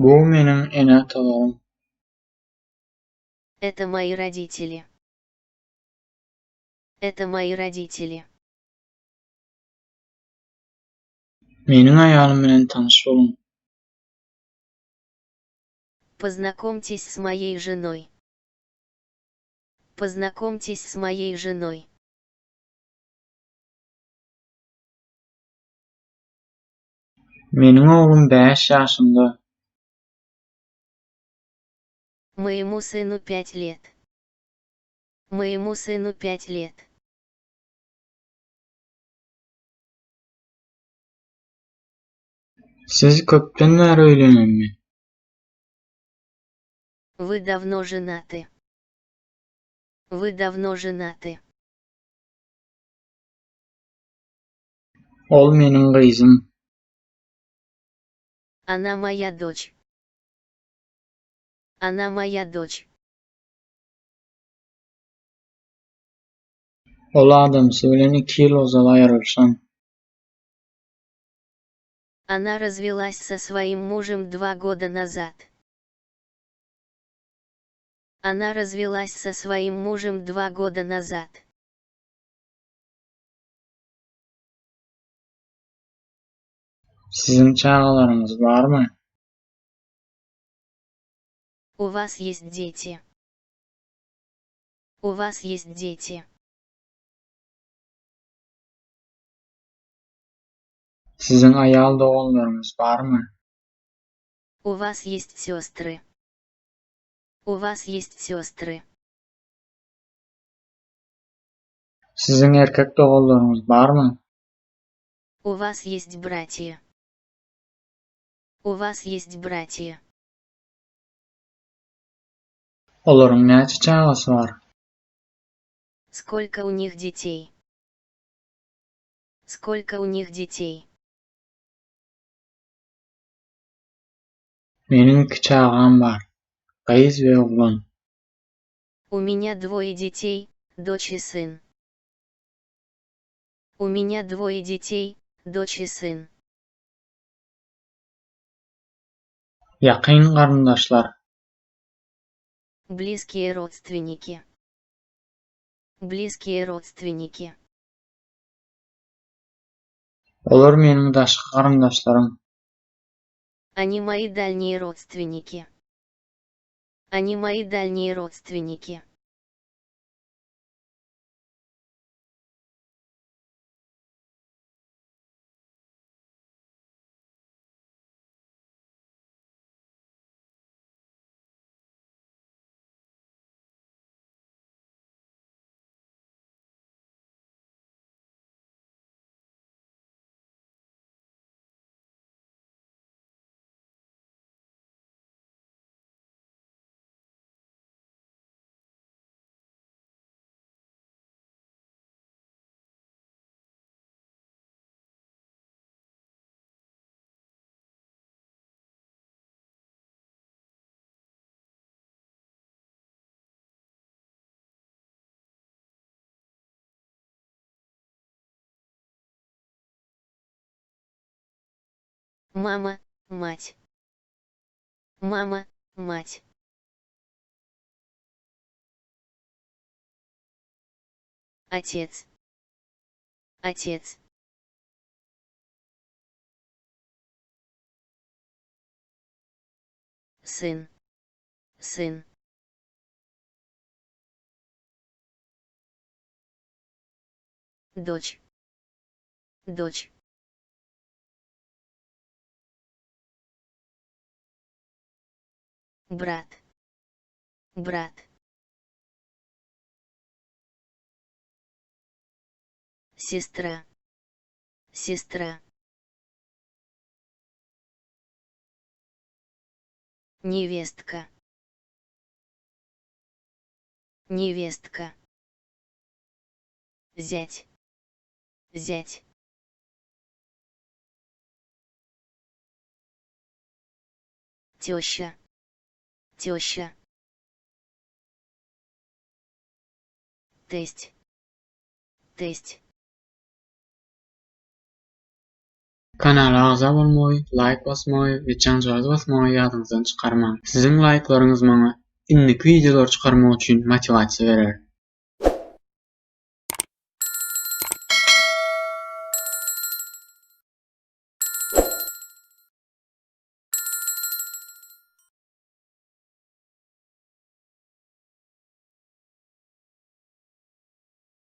Bu meniň ene-atalarym. Это мои родители. Это мои родители. Meniň aýalym bilen tanyş boluň. Познакомьтесь с моей женой. Познакомьтесь с моей женой. Meniň oglum bäş ýaşynda. Моему сыну пять лет. Моему сыну пять лет. Siz köpden bäri öýlenenmi? Вы давно женаты. Вы давно женаты. Ol meniň gyzym. Она моя дочь. Она моя дочь. Ol adamsy bilen iki ýyl ozal aýrylyşan. Она развелась со своим мужем два года назад. Она развелась со своим мужем два года назад. Siziň çagalaryňyz barmy? У вас есть дети. У вас есть дети. Siziň aýal doganlaryňyz barmy? У вас есть сестры. У вас есть сестры. Siziň erkek doganlaryňyz barmy? У вас есть братья. У вас есть братья. Olaryň näçe çagasy bar? Сколько у них детей? Сколько у них детей? Meniň iki çagam bar, gyz we oglan. У меня двое детей, дочь и сын. У меня двое детей, дочь и сын. Ýakyn garyndaşlar. Близкие родственники. Близкие родственники. Olar meniň daşky garyndaşlarym. Они мои дальние родственники. Они мои дальние родственники. Мама, мать. Мама, мать. Отец. Отец. Сын. Сын. Дочь. Дочь. Брат. Брат. Сестра. Сестра. Невестка. Невестка. Зять. Зять. Теща. Теща. Тесть. Тесть. Kanala agza bolmagy, laýk basmagy we jaňjagazy basmagy ýadyňyzdan çykarmaň. Siziň laýklaryňyz maňa indiki wideolary çykarmak üçin motiwasiýa berer.